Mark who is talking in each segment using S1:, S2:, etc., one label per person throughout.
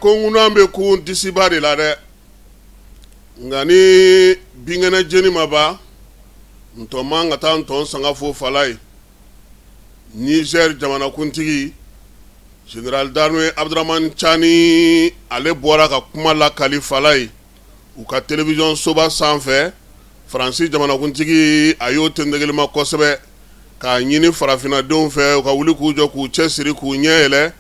S1: Ko ŋunan bɛ kun disiba de la dɛ, nka ni binkɛnɛ jeni ma ban, ntɔn man ka taa ntɔn sanga fo fala ye. Niger jamanakuntigi général d'armée Abdourahamane Tiani, ale bɔra ka kuma lakali fala ye u ka télévision soba sanfɛ. Faransi jamanakuntigi, a y'o tentegelema kosɛbɛ k'a ɲini farafinnadenw fɛ u ka wuli k'u jɔ, k'u cɛ siri, k'u ɲɛ yɛlɛ.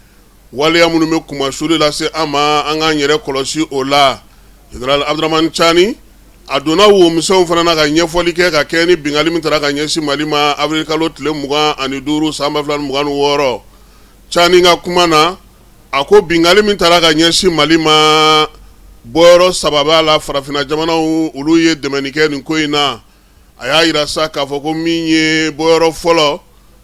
S1: Waleya minnu bɛ kunmasuli lase an ma, an k'an yɛrɛ kɔlɔsi o la. Général Abdourahamane Tiani, a donna womisɛnw fana na ka ɲɛfɔli kɛ ka kɛ ni binkanni min taara ka ɲɛsin Mali ma avril kalo tile 25 san 2026. Tiani ka kuma na, a ko binkanni min taara ka ɲɛsin Mali ma, bɔyɔrɔ saba b'a la. Farafinna jamanaw, olu ye dɛmɛni kɛ nin ko in na. A y'a jira sa k'a fɔ ko min ye bɔyɔrɔ fɔlɔ,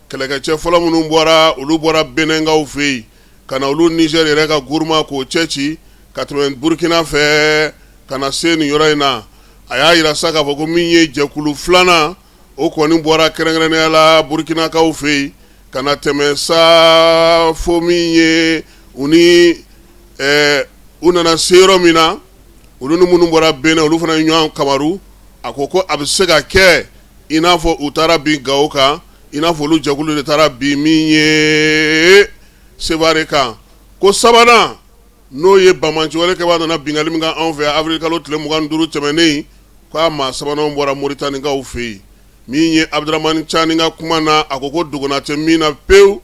S1: kɛlɛkɛcɛ fɔlɔ minnu bɔra, olu bɔra Benɛnkaw fɛ yen ka na olu Niger yɛrɛ ka guruma k'o cɛ ci ka tɛmɛ Burukina fɛ ka na se nin yɔrɔ in na. A y'a jira sa k'a fɔ ko min ye jɛkulu filanan, o kɔni bɔra kɛrɛnkɛrɛnnenya la Burukinakaw fɛ yen ka na tɛmɛ sa fo min ye u ni u nana se yɔrɔ min na, olu ni minnu bɔra Benɛ, olu fana ye ɲɔgɔn kamaru. A ko ko a bɛ se ka kɛ i n'a fɔ u taara bin Gawo kan, i n'a fɔ olu jɛkulu de taara bin min ye Sevare kan. Ko sabanan, n'o ye banbaanciwale kɛbaa nana binkanni min kɛ anw fɛ avril kalo tile 25 tɛmɛnen, k'a maa sabanan bɔra Moritanikaw fɛ yen. Min ye Abdourahamane Tiani ka kuma na, a ko ko dogona tɛ min na pewu,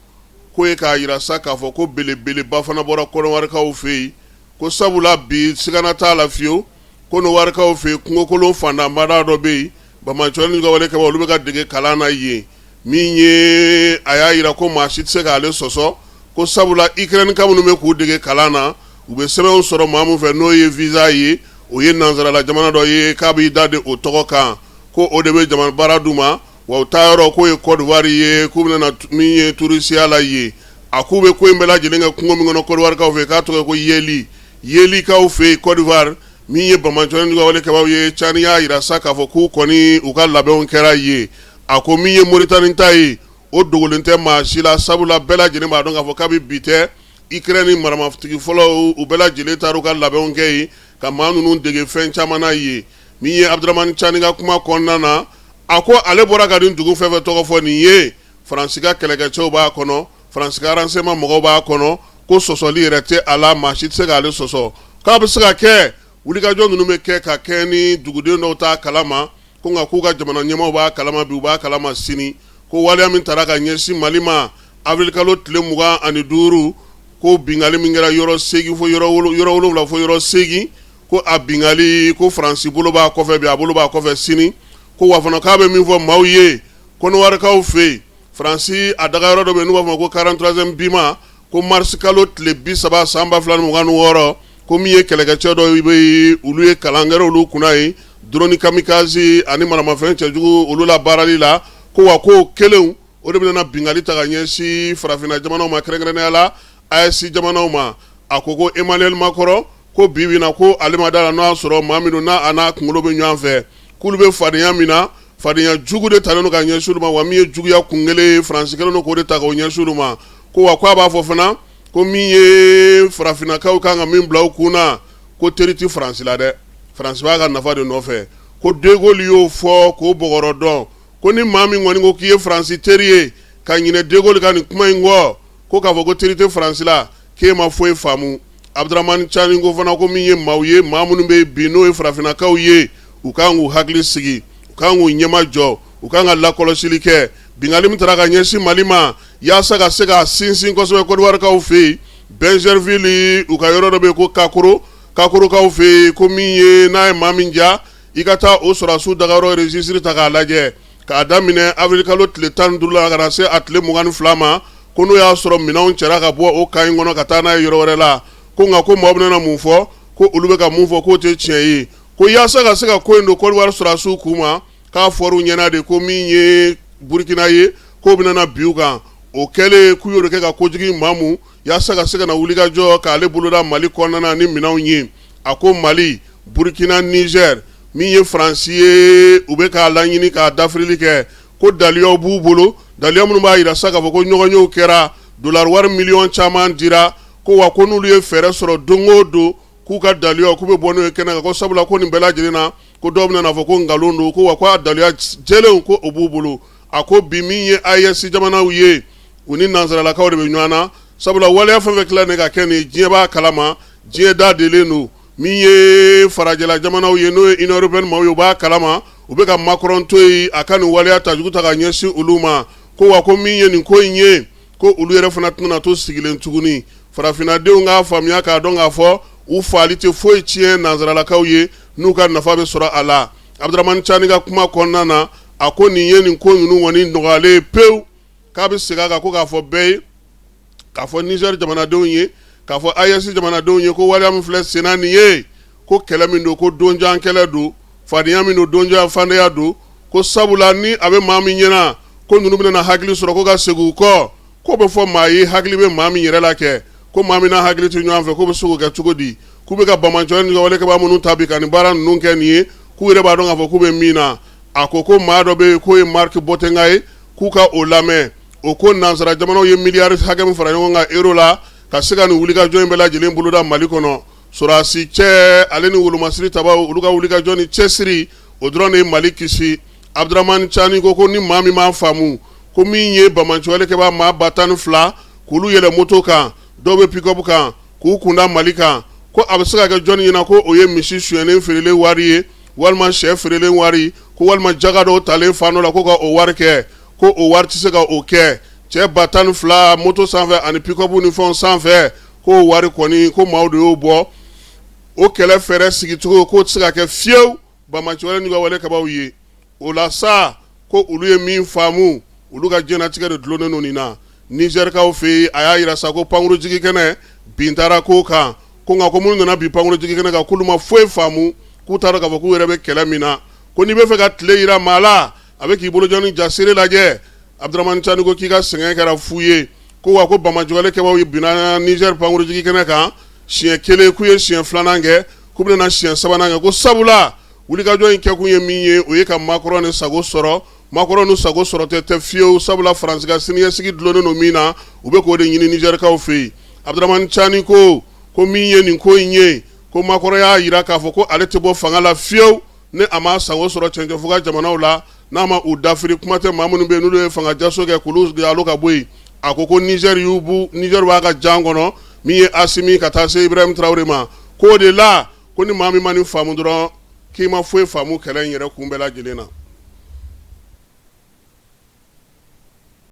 S1: k'o ye k'a jira sa k'a fɔ ko belebeleba fana bɔra Kɔnɔwarikaw fɛ yen, ko sabula bi sigana t'a la fiyewu, Kɔnɔwarikaw fɛ yen, kungokolon fantanbada dɔ bɛ yen, banbaanciwale ka wale kɛbaa, olu bɛ ka dege kalan na yen. Min ye a y'a jira ko maa si tɛ se k'ale sɔsɔ, ko sabula Ukraineka minnu bɛ k'u dege kalan na, u bɛ sɛbɛnw sɔrɔ maa min fɛ, n'o ye visa ye, o ye nansarala jamana dɔ ye k'a b'i da de o tɔgɔ kan, ko o de bɛ jamana baara d'u ma, wa u taa yɔrɔ k'o ye Côte d'Ivoire ye, k'u bɛna min ye tourisiya la yen. A k'u bɛ ko in bɛɛ lajɛlen kɛ kungo min kɔnɔ Kɔdiwarikaw fɛ, k'a tɔgɔ ko Yeli, Yelikaw fɛ yen Côte d'Ivoire. Min ye banbaanciwale ka wale kɛbaaw ye, Tiani y'a jira sa k'a fɔ k'u kɔni u ka labɛnw kɛra yen. A ko min ye Moritani ta ye, o dogolen tɛ maa si la, sabula bɛɛ lajɛlen b'a dɔn k'a fɔ kabi bi tɛ, Ukraine maramatigi fɔlɔ, u bɛɛ lajɛlen taara u ka labɛnw kɛ yen ka maa ninnu dege fɛn caman na yen. Min ye Abdourahamane Tiani ka kuma kɔnɔna na, a ko ale bɔra ka nin dugu fɛn fɛn tɔgɔ fɔ nin ye, Faransi ka kɛlɛkɛcɛw b'a kɔnɔ, Faransi ka renseignement mɔgɔw b'a kɔnɔ, ko sɔsɔli yɛrɛ tɛ a la, maa si tɛ se k'ale sɔsɔ. K'a bɛ se ka kɛ wulikajɔ ninnu bɛ kɛ ka kɛ ni duguden dɔw t'a kalama, ko nka k'u ka jamana ɲɛmaaw b'a kalama bi, u b'a kalama sini, ko waleya min taara ka ɲɛsin Mali ma avril kalo tile 25, ko binkanni min kɛra yɔrɔ 8 fo yɔrɔ 7 fo yɔrɔ 8, ko a binkanni, ko Faransi bolo b'a kɔfɛ bi, a bolo b'a kɔfɛ sini. Ko wa fana k'a bɛ min fɔ maaw ye Kɔnɔwarikaw fɛ yen, Faransi a dagayɔrɔ dɔ bɛ yen n'u b'a fɔ ma ko 43e BIMA, ko mars kalo tile 30 san 2026, ko min ye kɛlɛkɛcɛ dɔ bɛ yen, olu ye kalan kɛra olu kunna yen drone kamikaze ani maramafɛn cɛjugu olu la baarali la, ko wa k'o kelen o de bɛna binkanni ta ka ɲɛsin farafinna jamanaw ma, kɛrɛnkɛrɛnnenya la AES jamanaw ma. A ko ko Emmanuel Macron, ko bi bi na, ko ale ma da la n'o y'a sɔrɔ maa minnu n'a a n'a kunkolo bɛ ɲɔgɔn fɛ, k'olu bɛ fadenya min na, fadenya jugu de talen don ka ɲɛsin olu ma, wa min ye juguya kun kelen ye, Faransi kɛlen don k'o de ta k'o ɲɛsin olu ma. Ko wa ko a b'a fɔ fana ko min ye farafinnakaw kan ka min bila u kun na, ko teri tɛ Faransi la dɛ, Faransi b'a ka nafa de nɔfɛ. Ko De Gaulle y'o fɔ k'o bɔgɔrɔ dɔn, ko ni maa min kɔni ko k'i ye Faransi teri ye ka ɲinɛ De Gaulle ka nin kuma in kɔ, ko k'a fɔ ko teri tɛ Faransi la, k'e ma foyi faamu. Abdourahamane Tiani ko fana ko min ye maaw ye, maa minnu bɛ bi n'o ye farafinnakaw ye, u kan k'u hakili sigi, u kan k'u ɲɛmajɔ, u kan ka lakɔlɔsili kɛ binkanni min taara ka ɲɛsin Mali ma, yaasa ka se k'a sinsin kosɛbɛ Kɔdiwarikaw fɛ yen, Bingerville, u ka yɔrɔ dɔ bɛ yen ko Kakoro, Kakorokaw fɛ yen, ko min ye n'a ye maa min ja, i ka taa o sɔrɔdasiw dagayɔrɔ registre ta k'a lajɛ k'a daminɛ avril kalo tile 15 la ka na se a tile 22 ma, ko n'o y'a sɔrɔ minɛnw cɛra ka bɔ o camp in kɔnɔ ka taa n'a ye yɔrɔ wɛrɛ la. Ko nka ko maaw bɛna mun fɔ, ko olu bɛ ka mun fɔ k'o tɛ tiɲɛ ye, ko yaasa ka se ka ko in don Kɔdiwari sɔrɔdasiw kun ma, k'a fɔr'u ɲɛna de ko min ye Burukina ye, k'o bɛna bin u kan. O kɛlen, k'u y'o de kɛ ka kojugu maamu yaasa ka se ka na wulikajɔ k'ale boloda Mali kɔnɔna na ni minɛnw ye. A ko Mali, Burukina, Niger, min ye Faransi ye, u bɛ k'a laɲini k'a dafirili kɛ, ko daliyaw b'u bolo, daliya minnu b'a jira sa k'a fɔ ko ɲɔgɔnyew kɛra, dollar wari miliyɔn caman dira. Ko wa ko n'olu ye fɛɛrɛ sɔrɔ don o don k'u ka daluya k'u bɛ bɔ n'o ye kɛnɛ kan, ko sabula ko nin bɛɛ lajɛlen na ko dɔw bɛna n'a fɔ ko nkalon don, ko wa ko a daluya jɛlenw ko o b'u bolo. A ko bi min ye AES jamanaw ye, u ni nansaralakaw de bɛ ɲɔgɔn na, sabula waleya fɛn fɛn tila nin ka kɛ nin diɲɛ b'a kalama, diɲɛ da delen don. Min ye farajɛla jamanaw ye, n'o ye Union européenne maaw ye, u b'a kalama, u bɛ ka Macron to yen a ka nin waleya ta jugu ta ka ɲɛsin olu ma. Ko wa ko min ye nin ko in ye, ko olu yɛrɛ fana tɛna to sigilen tuguni. Farafinnadenw k'a faamuya k'a dɔn k'a fɔ u faali tɛ foyi tiɲɛ nansaralakaw ye, n'u ka nafa bɛ sɔrɔ a la. Abdramani Cani ka kuma kɔnɔna na, a ko nin ye nin ko ninnu kɔni nɔgɔyalen ye pewu, k'a bɛ segin a kan ko k'a fɔ bɛɛ ye, k'a fɔ Niger jamanadenw ye, k'a fɔ AES jamanadenw ye, ko waleya min filɛ senna nin ye, ko kɛlɛ min don, ko donjan kɛlɛ don, fadenya min don, donjan fadenya don. Ko sabula ni a bɛ maa min ɲɛna ko ninnu bɛna hakili sɔrɔ ko ka segin u kɔ, k'o bɛ fɔ maa ye hakili bɛ maa min yɛrɛ la kɛ, ko maa min n'a hakili tɛ ɲɔgɔn fɛ, k'o bɛ se k'o kɛ cogo di? K'u bɛ ka banbaanciya ni walekɛbaa minnu ta bi ka nin baara ninnu kɛ nin ye, k'u yɛrɛ b'a dɔn k'a fɔ k'u bɛ min na. A ko ko maa dɔ bɛ yen k'o ye Marc Botenga ye, k'u ka o lamɛn. O ko nansara jamanaw ye miliyari hakɛ min fara ɲɔgɔn kan euro la ka se ka nin wulikajɔ in bɛɛ lajɛlen boloda Mali kɔnɔ, sɔrɔdasi cɛ ale ni wolomasiri tabaw, olu ka wulikajɔ ni cɛsiri, o dɔrɔn de ye Mali kisi. Abdramani Cani ko ko ni maa min m'a faamu ko min ye banbaanciwalekɛbaa maa 12,000 k'olu yɛlɛ moto kan, dɔw bɛ pick-up kan, k'u kunda Mali kan, ko a bɛ se ka kɛ jɔnni ɲɛna ko o ye misi sonyɛnen feerelen wari ye, walima sɛ feerelen wari, ko walima jaga dɔw talen fan dɔ la ko ka o wari kɛ, ko o wari tɛ se ka o kɛ. Cɛ 12,000 moto sanfɛ ani pick-up ni fɛnw sanfɛ, k'o wari kɔni ko maaw de y'o bɔ. O kɛlɛ fɛɛrɛ sigicogo k'o tɛ se ka kɛ fiyewu banbaanciwale n'u ka walekɛbaaw ye. O la sa, ko olu ye min faamu, olu ka diɲɛnatigɛ de dulonnen don nin na. Nizɛrikaw fɛ yen, a y'a jira sa ko pankurujigi kɛnɛ bin taara ko kan, ko nka ko minnu nana bin pankurujigi kɛnɛ kan, k'olu ma foyi faamu, k'u t'a dɔn k'a fɔ k'u yɛrɛ bɛ kɛlɛ min na. Ko n'i bɛ fɛ ka tile jira maa la, a bɛ k'i bolojɔni jasere lajɛ. Abdramani Cani ko k'i ka sɛgɛn kɛra fu ye. Ko wa ko banbaanciwalekɛbaaw ye binna Nizɛri pankurujigi kɛnɛ kan siɲɛ kelen, k'u ye siɲɛ filanan kɛ, k'u bɛna siɲɛ sabanan kɛ, ko sabula wulikajɔ in kɛkun ye min ye, o ye ka Macron ni sago sɔrɔ. Macron ni sago sɔrɔ tɛ fiyewu, sabula Faransi ka siniɲɛsigi dulonnen don min na, u bɛ k'o de ɲini Nizɛrikaw fɛ yen. Abdramani Cani ko ko min ye nin ko in ye, ko Macron y'a jira k'a fɔ ko ale tɛ bɔ fanga la fiyewu ni a ma sago sɔrɔ cɛncɛnfuga jamanaw la, n'a ma u dafiri. Kuma tɛ maa minnu bɛ yen n'olu ye fanga jaso kɛ, k'olu alo ka bɔ yen. A ko ko Nizɛri y'u bu Nizɛri b'a ka jan kɔnɔ, min ye Asimi ka taa se Ibrahim Traoré ma. K'o de la ko ni maa min ma nin faamu dɔrɔn, k'i ma foyi faamu kɛlɛ in yɛrɛ kun bɛɛ lajɛlen na.